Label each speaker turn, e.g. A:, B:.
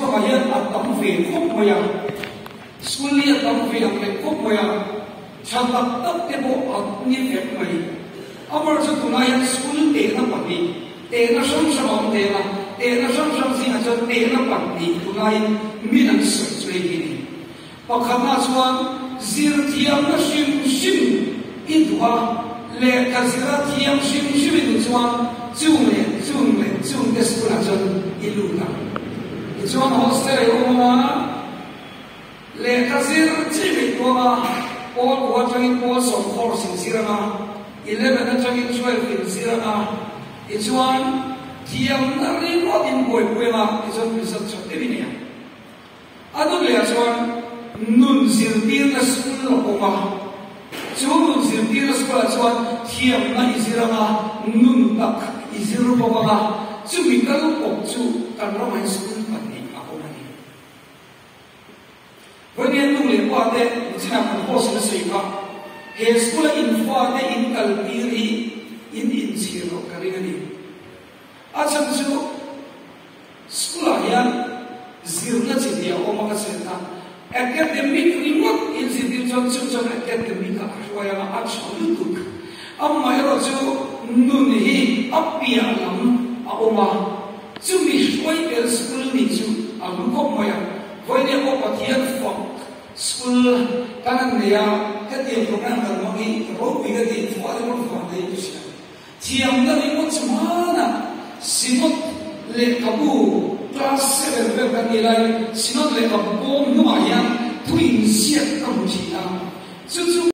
A: Mizoramah hian a tam ve khawp mai a, school hi a tam ve ang leh khawp mai a, tha tak tak te pawh a ni vek mai. Amaherawhchu tunah hian school tehna pahnih, tehna hrang hrang a awm thei ang a, tehna hrang hrang zingah chuan tehna pahnih tunlaiin min an sawi chu hei hi a ni. Pakhatna chuan zirthiamna hrim hrim i duh a, lehkha zira thiam hrim hrim i duh chuan chung leh chung leh chung te school ah chuan i lut ang. Tichuan hostel i awm ang a, lehkha zir chi mai tuang a, pawl kua atangin pawl sawm course in zir ang a, 11 atangin 12 in zir ang a, tichuan thiamna ringawt in buaipui ang a, tichuan result tha deuh i nei ang. A duhliah chuan nun zirtirna school a awm a, chu nun zirtirna school ah chuan thiamna i zir ang a, nun tak i zir bawk ang a, chumi kal pawp chu kan ramah hian school pahnih a awm a ni. Vawiin nu leh pa te nichinah kan host in a sawi kha, he school a in fate in kaltir hi in inchhir loh ka ring a ni. A chhan chu School ah hian zirna chi hnih a awm a ka sawi kha, academic ringawt in zirtir chuan chu chuan academic ah a hruai ang a, a tha lutuk. Amaherawh chu nun hi a piah lam a awm a, chumi hruai tel school nih chu a hlu khawp mai a, vawinia pawh Pathian fak school kan han nei a, hetiang program kan hmang hi ropui ka tih thuah te pawh vang te in ka hria. Thiamna ringawt chu hmanah Synod lehkhabu class seven vel kan nih laiin Synod lehkhabu bawm hnungah hian thu inziak ka hmu thin a, chu chu.